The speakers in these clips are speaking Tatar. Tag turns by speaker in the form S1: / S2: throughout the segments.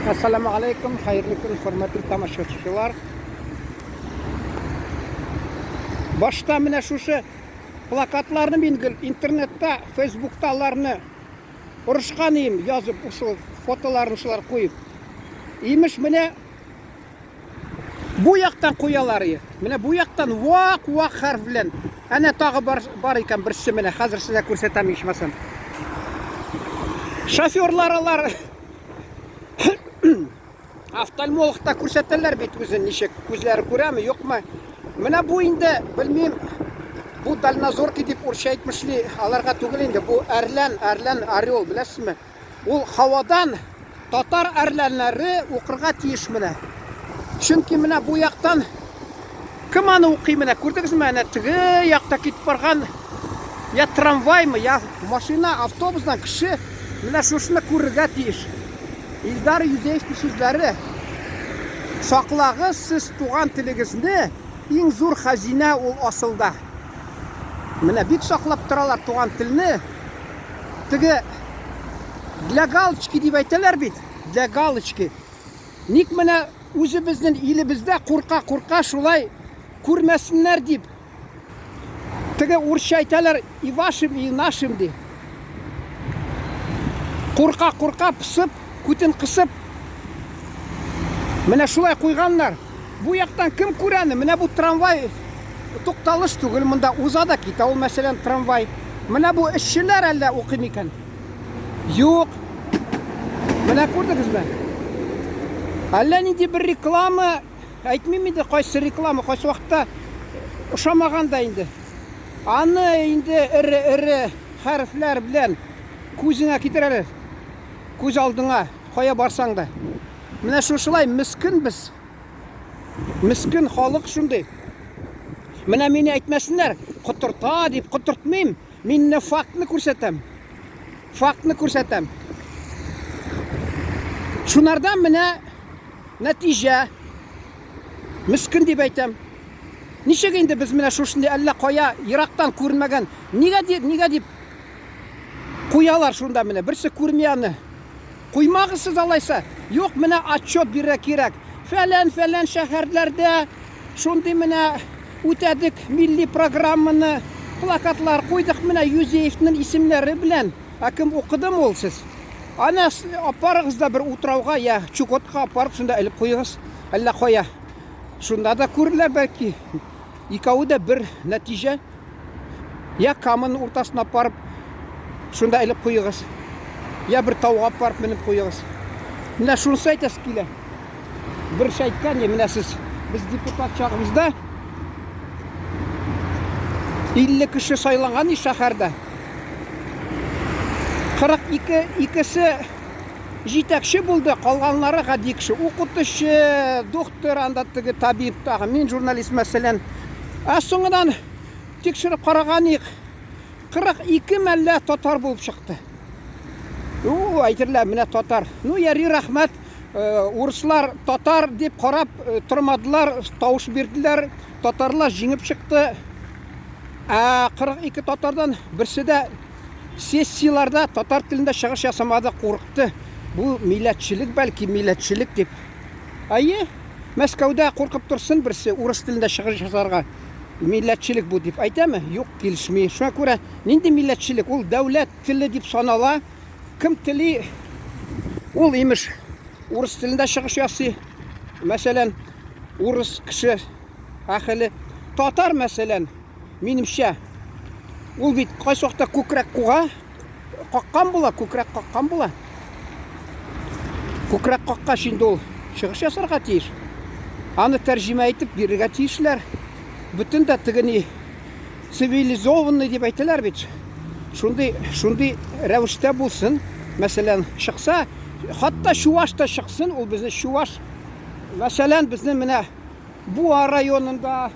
S1: Ассаламу алейкум, хәерле көн, хөрмәтле тамашачылар. Башта менә шушы плакатларны мин гел интернетта, фейсбукта аларны орышкан идем, язып, шул фотоларын шулар куеп. Имеш, менә бу яктан куялар. Менә бу яктан вак-вак хәрф белән. Әнә тагы бар, бар икән берсе менә. Хәзер сезгә күрсәтәм ичмасам. Шоферлар алар офтальмологта күрсәтәләр бит үзен ничек, күзләре күрәме, юкмы. Менә бу инде, белмим, бу дальнозоркий дип урысча әйтмешли, аларга түгел инде, бу әрлән, әрлән, орел, беләсезме? Ул һавадан татар әрләннәре укырга тиеш менә. Чөнки менә бу яктан кем аны укый менә, күрдегезме, әнә теге якта китеп барган я трамваймы, я машина, автобустан кеше менә шушыны күрергә тиеш. Илдар Юзеевның сүзләре: Саклагыз сез туган телегезне, иң зур хәзинә ул асылда. Менә бик саклап торалар туган телне. Теге для галочки дип әйтәләр бит, для галочки. Ник менә үзебезнең илебездә курка-курка шулай күрмәсеннәр дип. Теге урысча әйтәләр, и вашим, и нашим ди. Курка-курка пысып, күтен кысып, менә шулай куйганнар. Бу яктан кем күрә аны? Менә бу трамвай тукталыш түгел, монда уза да китә ул, мәсәлән, трамвай. Менә бу эшчеләр әллә укый микән? Юк. Менә күрдегезме? Әллә нинди бер реклама, әйтмим инде кайсы реклама, кайсы вакытта ошамаган да инде. Аны инде эре-эре хәрефләр белән күзеңә китерәләр. Күз алдыңа, кая барсаң да. Менә шушылай мескен без. Мескен халык шундый. Менә мине әйтмәсеннәр, котырта дип котыртмыйм. Мин менә фактны күрсәтәм. Фактны күрсәтәм. Шунардан менә нәтиҗә. Мескен дип әйтәм. Ничек инде без менә шушындый әллә кая ерактан күренмәгән, нигә дип, нигә дип куялар шунда менә, берсе күрми аны. Куймагыз сез алайса. Юк, менә отчет бирергә кирәк. Фәлән-фәлән шәһәрләрдә шундый менә үтәдек милли программаны, плакатлар куйдык менә Юзеевның исемнәре белән. Ә кем укыдымы ул сез? Аны апарыгыз да бер утрауга я Чукотка апарып шунда элеп куегыз. Әллә кая. Шунда да күрерләр бәлки. Икәве дә бер нәтиҗә. Я Каманың уртасына апарып, шунда элеп куегыз. Я бер тауга апарып менеп куегыз. Менә шунысы әйтәсе килә. Бер әйткән, менә сез без депутат чагыбызда 50 кеше сайланган шәһәрдә. 42 икесе җитәкче булды, калганнары гади кеше. Укытучы, доктор, анда теге табиб тагы, мин журналист мәсәлән. Ә соңыннан тикшереп караган ик, 42 мәллә татар булып чыкты. У, әйтерләр, менә татар. Ну, яри, рәхмәт, э, урыслар татар дип карап э, тормадылар, тавыш бирделәр, татарлар җиңеп чыкты. Ә 42 татардан берсе дә Сессияләрдә татар телендә чыгыш ясамады, курыкты. Бу милләтчелек бәлки, милләтчелек дип. Әйе, Мәскәүдә куркып торсын берсе урыс телендә чыгыш ясарга. Милләтчелек бу дип әйтәме? Юк, килешми. Шуңа күрә нинди милләтчелек? Ул дәүләт теле дип санала. Кем тели, ул имеш урыс телендә чыгыш ясый. Мәсәлән, урыс кеше әһеле. Татар, мәсәлән, Минемчә, ул бит кайсы вакытта күкрәк куга, каккан була, күкрәк каккан була. Күкрәк каккач инде ул чыгыш ясарга тиеш. Аны тәрҗемә итеп бирергә тиешләр. Бөтен дә теге ни цивилизованный дип әйтәләр бит. Шундый, шундый рәвештә булсын. Мәсәлән, чыкса, хатта чуваш та чыксын, ул безне чуваш. Мәсәлән, безне менә Буа районында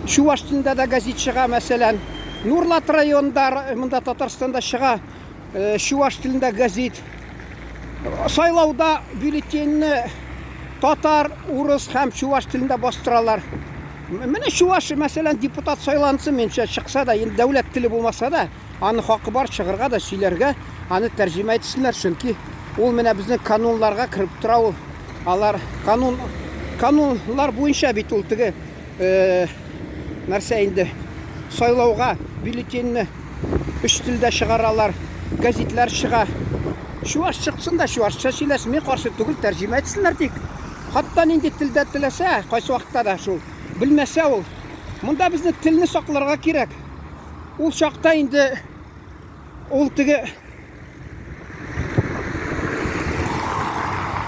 S1: чуваш телендә дә газет чыга, мәсәлән. Нурлат районында, монда Татарстанда чыга э, чуваш телендә газет. Сайлауда бюллетеньне татар, урыс һәм чуваш телендә бастыралар. Менә чуваш, мәсәлән, депутат сайлансын, минемчә, чыкса да, инде дәүләт теле булмаса да, аның хакы бар чыгырга да, сөйләргә, аны тәрҗемә итсеннәр, чөнки Ул менә безнең канунларга кереп тора ул. Алар канун канунлар буенча бит ул теге э, нәрсә инде сайлауга бюллетеньне өч телдә чыгаралар, гәзитләр чыга. Чуаш чыксын да чуашча сөйләсен, мин каршы түгел, тәрҗемә итсеннәр тик. Хатта нинди телдә теләсә, кайсы вакытта да шул. Белмәсә ул. Монда безне телне сакларга кирәк. Ул чакта инде ул теге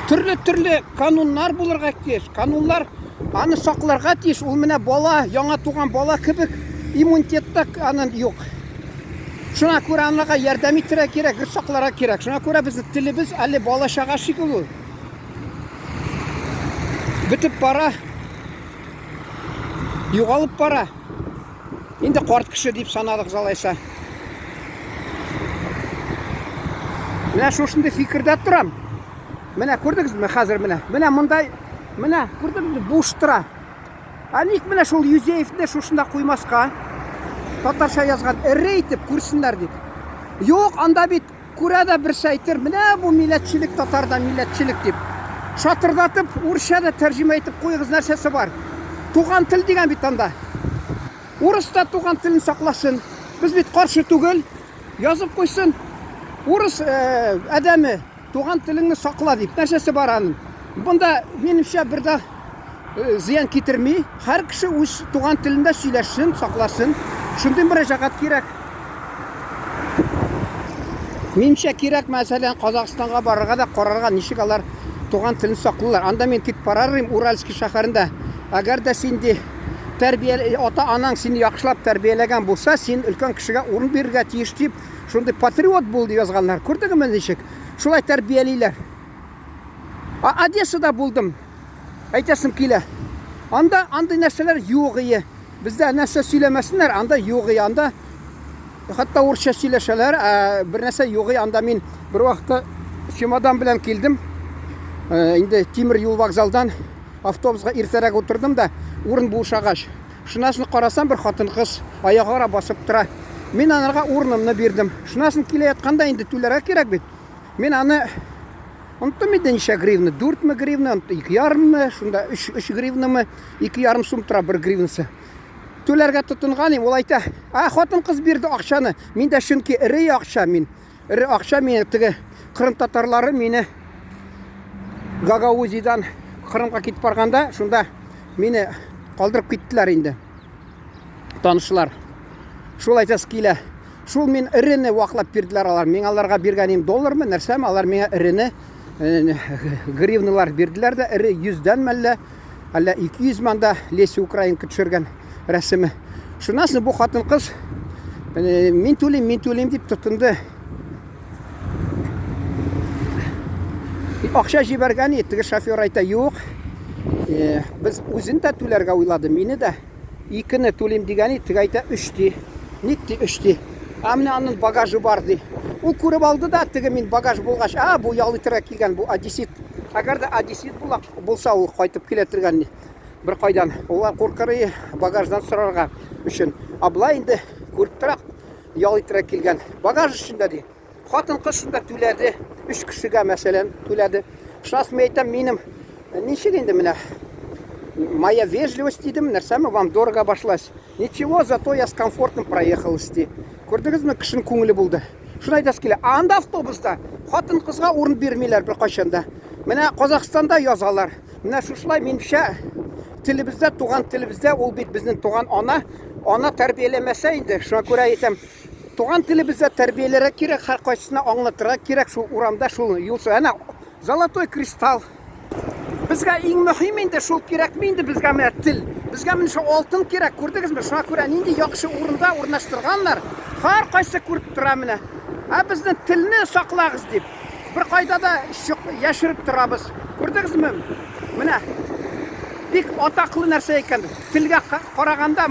S1: төрле-төрле кануннар булырга тиеш. Кануннар аны сакларга тиеш. Ул менә бала, яңа туган бала кебек иммунитет та аның юк. Шуңа күрә анага ярдәм итәргә кирәк, гел сакларга кирәк. Шуңа күрә безнең телебез әле бала чага шикелле. Бетеп бара. Югалып бара. Инде карт кеше дип санадык залайса. Менә шушындый фикердә торам. Менә күрдегезме хәзер менә? Менә монда менә күрдегезме буш тора. Ә ник менә шул Юзеевны шушында куймаска? Татарча язган эре итеп күрсеннәр дип. Юк, анда бит күрә дә берсе әйтер, менә бу милләтчелек татарда милләтчелек дип. Шатырдатып, урысча да тәрҗемә итеп куегыз нәрсәсе бар. Туган тел дигән бит анда. Урыс та туган телен сакласын. Без бит каршы түгел. Язып куйсын. Урыс э, адәме туган телеңне сакла дип. Нәрсәсе бар аның? Бында минемчә бер дә э, зыян китерми. Һәр кеше үз туган телендә сөйләшсен, сакласын. Шундый мөрәҗәгать кирәк. Минемчә кирәк, мәсәлән, Казахстанга барырга да карарга, ничек алар туган телен саклыйлар. Анда мин китеп барарым Уральский шәһәрендә. Әгәр дә син ди тәрбия ата-анаң сине яхшылап тәрбияләгән булса, син өлкән кешегә урын бирергә тиеш дип, шундый патриот бул дип язганнар. Күрдегезме ничек? Шулай тәрбиялиләр. А Одессада булдым. Әйтәсем килә. Анда андый нәрсәләр юк ие. Бездә нәрсә сөйләмәсеннәр, анда юк ие. Анда хәтта урысча сөйләшәләр, ә бер нәрсә юк ие. Анда мин бер вакытта чемодан белән килдем. Э, инде тимер юл вокзалдан автобусга иртәрәк утырдым да, урын бушагач. Шунасын карасам, бер хатын-кыз аягара басып тора. Мин анарга урынымны бирдем. Шунасын килә ятканда инде түләргә кирәк бит. Мин аны оныттым инде ничә гривна, 4 гривна, 2,5-мы, шунда 3, 3 гривнамы, 2,5 сум тора бер гривнасы. Түләргә тотынган идем, ул әйтә, а хатын-кыз бирде акчаны. Мин дә чөнки эре акча мин. Эре акча мин теге Кырым татарлары мине Гагаузидан Кырымга китеп барганда, шунда мине калдырып киттеләр инде. Танышлар. Шул әйтәсе килә. Шул мин эрене ваклап бирделәр алар. Мин аларга биргән им доллармы, нәрсәме, алар миңа эрене э, гривналар бирделәр дә, эре 100дән мәллә, әллә 200 манда Леся Украинка төшергән рәсеме. Шуннан соң бу хатын-кыз э, мин түлим, мин түлим дип тотынды. Акча җибәргән иде, теге шофер әйтә, юк. Э, без үзен дә түләргә уйлады, мине дә. Икене түлим дигән иде, теге әйтә, өч ди. Ник ди, өч ди. Ә менә аның багажы бар ди. Ул күреп алды да, теге мин багаж булгач, а бу ял итәргә килгән, бу одессит. Әгәр дә одессит була, булса, ул кайтып килә торган бер кайдан. Улар куркыр и багаждан сорарга өчен. А болай инде күреп тора, ял итәргә килгән. Багаж өчен дә ди. Хатын-кыз шунда түләде. Өч кешегә, мәсәлән, түләде. Шуннан мин әйтәм, минем ничек инде менә моя вежливость дидем, нәрсәме вам дорого обошлась. Ничего, зато я с комфортом проехалась ди. Күрдегезме, кешенең күңеле булды. Шуны әйтәсе килә. Ә анда автобуста хатын-кызга урын бирмиләр беркайчан да. Менә Казахстанда язалар. Менә шушылай минемчә телебездә, туган телебездә, ул бит безнең туган ана, ана тәрбияләмәсә инде, шуңа күрә әйтәм, туган телебездә тәрбияләргә кирәк, һәркайсысына аңлатырга кирәк, шул урамда шул юл. Әнә золотой кристалл. Безгә иң мөһим инде шул кирәкме инде безгә менә тел. Безгә менә шул алтын кирәк, күрдегезме? Шуңа күрә нинди яхшы урында урнаштырганнар. Һәркайсы күреп тора менә. Ә безнең телне саклагыз дип. Бер кайда да яшереп торабыз. Күрдегезме? Менә бик атаклы нәрсә икән. Телгә караганда